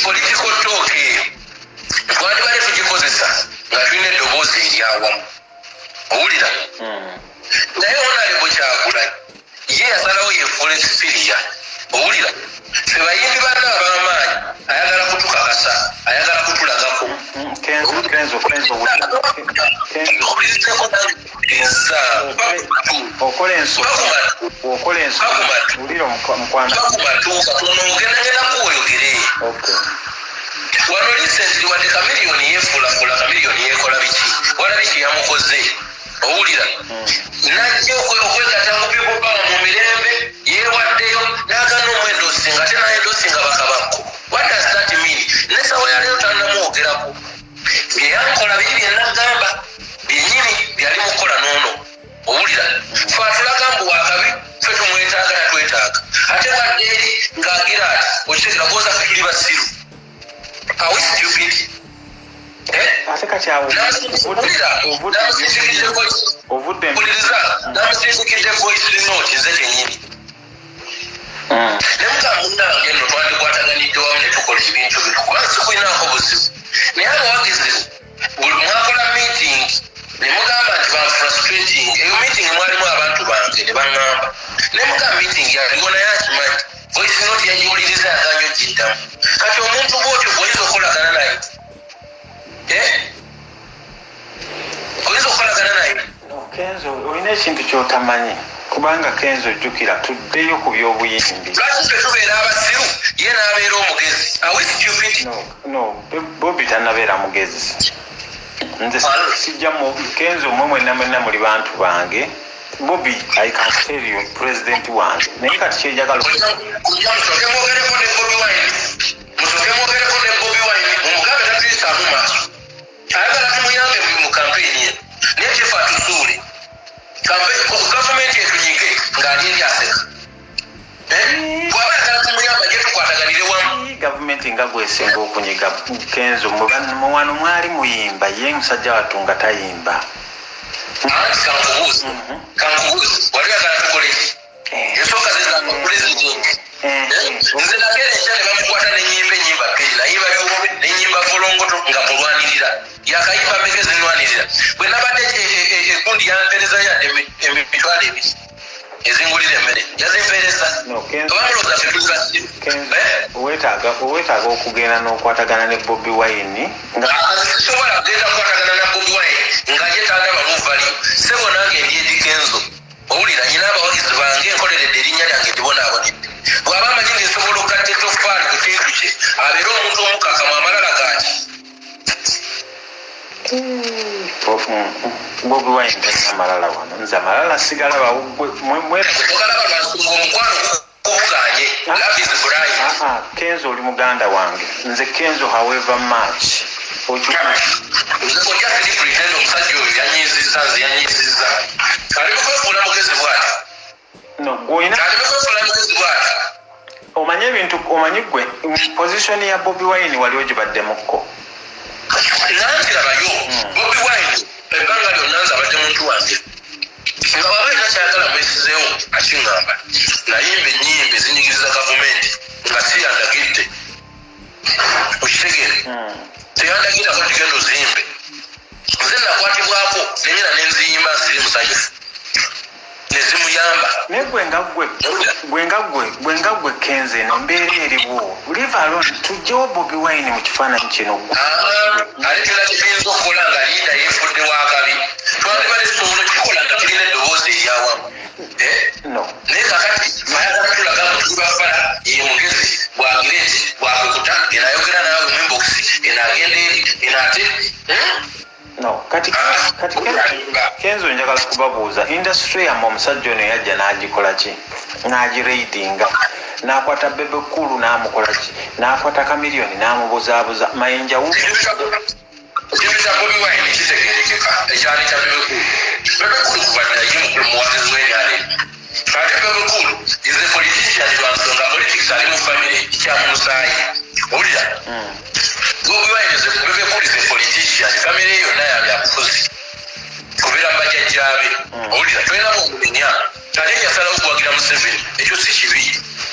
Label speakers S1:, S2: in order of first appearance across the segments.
S1: Political talk eyo twandibadde tugikozesa nga tulina eddoboozi eryawamu, owulira? Naye Honorable Kyagulanyi ye yasalawo yefuula superior, owulira? Fe bayimbi banna ab'amaanyi ayagala kutukakasa, ayagala kutulagako.
S2: Kenzo, Kenzo, Kenzo, Kenzo.
S1: Eza.
S2: Okola ensobi, okola ensobi. Wulira, mukwano.
S1: Bakumatuuka tono, ogendagenda kuwoyogere.
S2: Okay.
S1: Wano recently, wadde Kamiliyoni yefuulafula, Kamiliyoni yekola biki, walabi kyeyamukoze, owulira? Najja okwegatta ku People Power mu mirembe, yeewaddeyo n'agana omwendoosinga, ate nayendoosinga bakabakko. What does that mean? Nesawa yaleero tannamwogerako. Byeyankola biri byenagamba byenyini byali mukukola noono, owulira? Fe atulaga mbu wakabi, fe tumwetaaga, tatwetaaga, ate wadde eri ng'agira ati okitegera goza fe tuli basiru. Are we stupid? Eh?
S2: Ate kati awo
S1: Owulira? Namusindikidde voice.
S2: Ovudde.
S1: Mpuliriza, namusindikidde voice note nze kenyini. Ne mugamba, munnange nno twandikwataganidde wamu ne tukola ebintu bino, kubanga sikulinaako buzibu. Naye abawagizi buli mwakola meeting ne mugamba nti banfrustrating. Eyo meeting mwalimu abantu bange ne baŋŋamba, ne mugamba meeting yaliwo, naye akimanyi voice note yagiwuliriza, yaganya ogiddamu. Kati omuntu bwotyo bw'oyinza okukolagana naye? Eh? Oyinza okukolagana naye?
S2: No, Kenzo, olina ekintu kyotamanyi, kubanga Kenzo, ojjukira tuddeyo ku byobuyimbi.
S1: Lwaki ffe tubeera abasiru, ye n'abeera omugezi? Are we stupid?
S2: No, Bobi tannabeera mugezi. Nze sijja mu Kenzo, mwe mwenna mwenna muli bantu bange. Bobi, I can tell you, president wange, naye kati kyenjagala
S1: Ojja musooke mwogereko ne Bobi Wine, musooke mwogereko ne Bobi Wine, mumugambe tatuyisaamu maaso. Ayagala tumuyambe mu kampeyini ye, naye kifa atusuule. Gavumenti etunyige ng'ali eri aseka. Eh? Bw'aba ayagala tumuyamba, gye tukwataganire wamu.
S2: Gavumenti nga gwesinga okunyiga, Kenzo. Muwano mwali muyimba, ye musajja wattu nga tayimba.
S1: Anti kankubuuze, kankubuuze, wali oyagala tukole ki? Ensonga zezamba pulezidenti. Nze nakeera enkya ne bamukwata nenyimba enyimba bbiri, nayimba biwube nenyimba volongoto nga mulwanirira, yakayimba mmeka ezinwanirira. Bwe nabadde egundi yampereza yadde 20,000 ezingulira emmere, yazimpereza.
S2: No, Kenzo.
S1: Oba mulowooza ffe tuli basiru?
S2: Kenzo,
S1: Eh?
S2: weetaaga okugenda n'okwatagana ne Bobi Wine nga
S1: Ah, sisobola kugenda kukwatagana na Bobi Wine nga ye tandabamu value. Sebo, nange ndi Eddy Kenzo, owulira? Nyina abawagizi bange, nkoleredde erinnya lyange, ndibonaabonedde. Bw'aba amanyi nti nsobola okugatta etoffaali ku kintu kye, abeere omuntu omukakamu, amalala gaki?
S2: Bobi Wine talina malala wano, nze amalala sigalaba.
S1: Ogalaba lwansonga omukwano gukubuganye. Love is blind.
S2: Ah, ah, Kenzo, oli muganda wange. Nze Kenzo, however much okimanyi.
S1: Nze kojja siri pretend. Omusajja oyo yanyiizizza, nze yanyiizizza. Ali mukwefuula mugezi bwati.
S2: No, gwolina
S1: Ali mukwefuula mugezi bwati.
S2: Omanyi ebintu, omanyi gwe position ya Bobi Wine wali ogibaddemukko.
S1: Nanti labayo, Bobi Wine ebbanga lyonna nze abadde muntu wange, nga bwaba alina kyayagala mwesizeewo akiŋŋamba. Nayimba ennyimba ezinyigiriza gavumenti nga si yandagidde, okitegeere? Teyandagirako nti genda oziyimbe. Nze nakwatibwako nenyina nenziyimba, siri musanyufu, nezimuyamba.
S2: Naye gwe nga gwe, gwe nga gwe Kenzo, eno embeera eriwo, leave alone, tugyewo Bobi Wine mu kifaananyi kino.
S1: Ate tulina kyetuyinza okukola nga leader yeefudde wakabi, twandibadde tusobola okikola nga tulina eddoboozi eryawamu. Eh?
S2: No.
S1: Naye kakati ayagala tulaga nti tuli bafala, ye mugezi, bwagira eti bwakukuta, eno ayogera naawe mu inbox, eno agenda eri, eno ate
S2: No, kati Kenzo, njagala kubabuuza, industry yammwe omusajja ono yajja n'agikola ki? N'agiraidinga, n'akwata Bebe Cool n'amukola ki, n'akwata Kamiliyoni n'amubuzaabuza, Mayinja
S1: Ekintu kya Bobi Wine kitegerekeka, ekyali kya Bebe Cool. Bebe Cool kuva dda ye mukulu muwagizi w'NRM, ate Bebe Cool is a politician lwa nsonga politics, ali mu family, kyamumusaayi, owulira? Bobi Wine is a, Bebe Cool is a politician, family yonna ya byabufuzi kubeera mu bajjajjaabe, owulira? Tolinamu okumenya, ate yasalawo okuwagira Museveni, ekyo si kibi.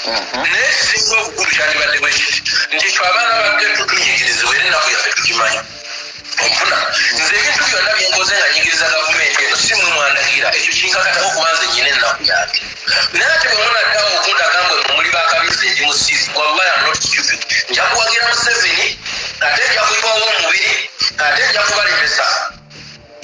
S1: Naye kisinga obukulu kyandibadde bwe kiti nti ffe abaana ba ghetto tunyigirizibwa, era ennaku yaffe tugimanyi. Onfuna? Nze ebintu byonna byenkoze nga nyigiriza gavumenti eno, si mwe mwandagira. Ekyo kinkakatako kuba nze nyina ennaku yange. Naye ate bwe munaddawo okundaga mbwe muli bakabizi, ndi musiru. Wallahi, am not stupid. Nja kuwagira Museveni, ate nja kuyiwawo omubiri, ate nja kubalemesa.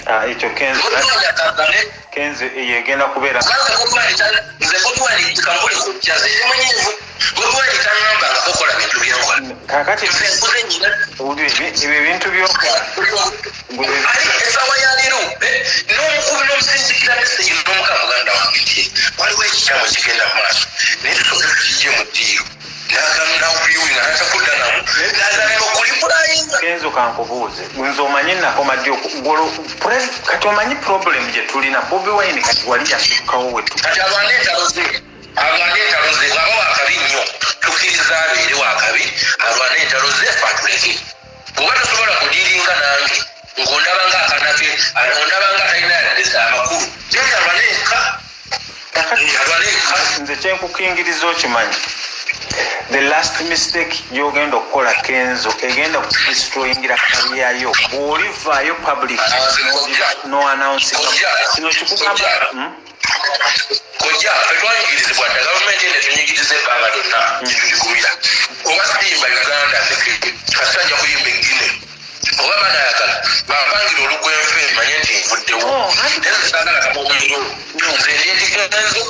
S2: Ah, ekyo Kenzo.
S1: Bobi akagane.
S2: Kenzo, eyo egenda kubeera.
S1: Kubanga Bobi Wine, nze Bobi Wine kankole kujja, nze ndi munyiivu. Bobi Wine taŋŋamba nga kokola bintu byenkola.
S2: Kakati
S1: Nze nkuze nyina.
S2: Owulira ebyo ebintu byokola.
S1: Ali essaawa ya leero n'omukubi n'omusindikira message n'omuka, muganda wange, nti waliwo ekikyamu ekigenda mu maaso, naye tusooke tukijje mu ddiiro. Nawuliwinga natakudda namu nagamba okuliplayinga.
S2: Kenzo, kankubuuze. Nze omanyi nakoma ddi kati omanyi problem gye tulina, Bobi Wine kati wali yasukkawo wetu.
S1: Kati alwane entalo ze, alwane entalo ze. Bw'aba wakabi nnyo, tukkiriza abeere wakabi, alwane entalo ze, fe atuleke. Bw'oba tosobola kudiiringa nange ng'ondaba nga akanake, ondaba nga atalina amakulu, genda alwane eka. Alwane eka.
S2: Nze kyenkukingiriza, okimanyi, the last mistake gyogenda okukola, Kenzo, egenda kudestroyingira career yo bw'olivaayo public no announcing kino kikugamba.
S1: Kojja, ffe twanyigirizibwa dda. Gavumenti eno etunyigiriza ebbanga lyonna, tetugigumira. Oba siyimba Uganda, kasita nja kuyimba eggine. Oba banayagala bampangira olugwenfe, manye nti nvuddewo.
S2: Oh, anti-
S1: Naye nze saagala kamomiro. Nze ndi Eddy Kenzo,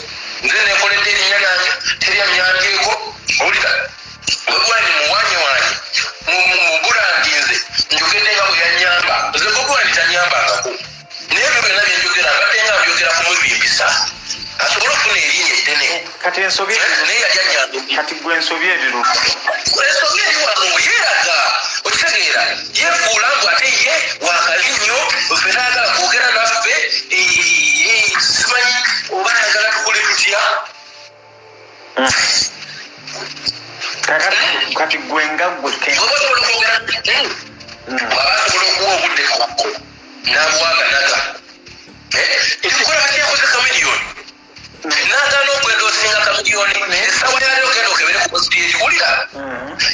S1: nze nekoledde erinnya lyange, terya myambyeko. Owulira? Bobi Wine muwanyewanye mubulandinze, njogedde nga bwe yanyamba. Nze Bobi Wine tanyambangako, naye ebyo byonna byenjogera mbadde nga mbyogera kumubimbisa asobole okufuna erinnya eddene.
S2: Kati ensobi
S1: Naye yali anyamba.
S2: Kati gwe ensobi eriruka?
S1: Ensobi eri wano, yeeraga, okitegeera, yefuula mbu ate ye wakabi nnyo, ffe taagala kwogera naffe. Simanyi oba ayagala tukole tutya.
S2: Kati gwe nga gwe
S1: Oba osobola okwogera, bw'aba asobola okuwa obudde kabako n'abuwaganaga ekikola. Kati yakoze Chameleone n'agaana okwendoosinga Chameleone. Essaawa yaleero genda okebere ku post y'ekiwulira,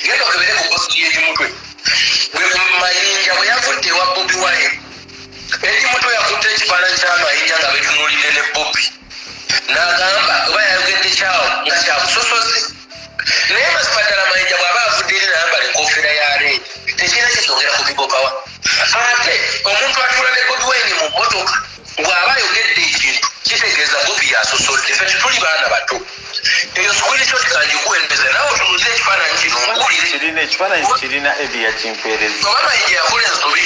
S1: genda okebere ku post y'ekimutwe bwe Mayinja bwe yavudde ewa Bobi Wine. Eddie Mutwe yakutte ekifaananyi kya Mayinja nga betunuulidde ne Bobi, n'agamba oba yayogedde kyawo nga kyabusosoze. Naye mazima ddala Mayinja bw'aba avudde eri nayambala enkofiira ya red, tekirina kyekyongera ku people power. Ate omuntu atuula ne Bobi Wine mu mmotoka bw'aba ayogedde ekintu, kitegeeza Bobi yasosodde. Ffe tetuli baana bato. Eyo screenshot kangikuweereze, naawe otunuulire ekifaananyi kino, nkuwulire.
S2: Kirina ekifaananyi, kirina Eddy yakimpeereza.
S1: Oba Mayinja yakola ensobi.